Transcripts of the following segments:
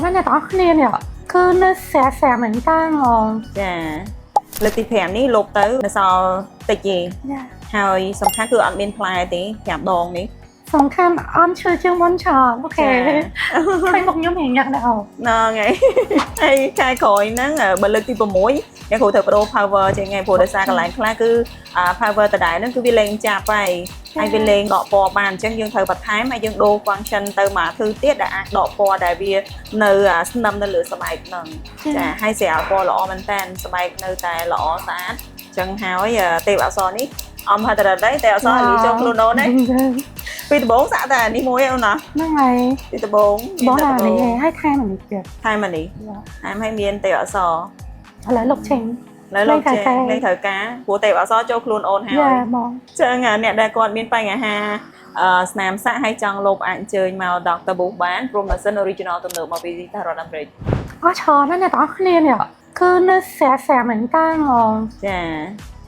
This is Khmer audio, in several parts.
ច្រើនណាស់អ្នកទាំងអស់គ្នានេះគឺនៅស្រាស្រាមែនតើហ្មង ចាលើកទី5នេះលុបទៅនៅសល់តិចទេ ចា ហើយសំខាន់គឺអត់មានផ្លែទេ5ដងនេះ សំខាន់អន់ឈឺជាងមុនច្រើន okay ឃើញមុខខ្ញុំរៀងយ៉ាក់ដែរអូ ហ្នឹងហើយហើយខែក្រោយហ្នឹងបើលើកទី6អ្នកគ្រូត្រូវប្ដូរ power ចេញថ្ងៃព្រោះដោយសារកន្លែងខ្លះគឺ power ដដែលហ្នឹងគឺវាលែងចាប់ហើយហើយវាលែងដកពណ៌បានអញ្ចឹងយើងត្រូវបន្ថែមហើយយើងដូរ function ទៅមកធ្វើទៀតដែលអាចដកពណ៌ដែលវានៅស្នឹមនៅលើស្បែកហ្នឹងចាហើយស្រាលពណ៌ល្អមែនតើស្បែកនៅតែល្អស្អាតអញ្ចឹងហើយទេពអក្សរនេះអំហតរដីទេពអក្សរលីចូលខ្លួនអូនណាពីដំបូងសាក់តែនេះមួយអូនណា ហ្នឹងហើយ ពីដំបូង បងអានេះឲ្យថែមអានេះទៀត ថែមអានេះថែមឲ្យមានទេពអក្សរ ឥឡូវលុបចេញ នៅលោកចេញលេងត្រូវការព្រោះទេពអក្សរចូលខ្លួនអូនហើយ យ៉ាបង ចឹងអ្នកដែលគាត់មានបញ្ហាអឺស្នាមសាក់ហើយចង់លុបអាចអញ្ជើញមក Dr. Boost បានព្រោះម៉ាស៊ីន original ទំនើបមកពីសហរដ្ឋអាមេរិក អស់ច្រើនណាស់អ្នកទាំងអស់គ្នានេះគឺនៅស្រាស្រាមែនតើហ្មង ចា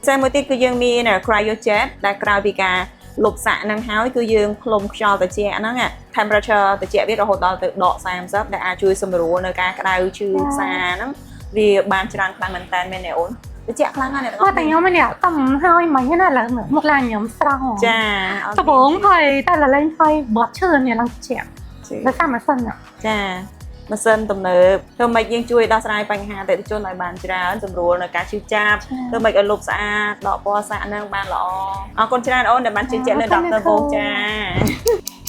ចាមួយទៀតគឺយើងមាន cryojet ដែលក្រោយពីការលុបសាក់ហ្នឹងហើយគឺយើងផ្លុំខ្យល់ត្រជាក់ហ្នឹង temperature ត្រជាក់វារហូតដល់ទៅដក30ដែលអាចជួយសម្រួលនៅការក្តៅឈឺផ្សារហ្នឹងវាបានច្រើនខ្លាំងមែនតើមែនទេអូនត្រជាក់ខ្លាំងណាស់អ្នកទាំង មក អស់ តែខ្ញុំនេះតំហើយមិញណាឥឡូវមកឡើងខ្ញុំស្រស់ហ្មង ចា ដំបងហើយតែលលែងហើយបត់ឈឿននេះឡើងជាក់ដោយសារម៉ាស៊ីន ចាម៉ាស៊ីនទំនើបធ្វើម៉េចយើងជួយដោះស្រាយបញ្ហាអតិថិជនឲ្យបានច្រើនសម្រួលនៅការឈឺចាប់ធ្វើម៉េចឲ្យលុបស្អាតដកពណ៌សាក់ហ្នឹងបានល្អអរគុណច្រើនអូនដែលបានជឿជាក់លើ Dr. Boost ចា។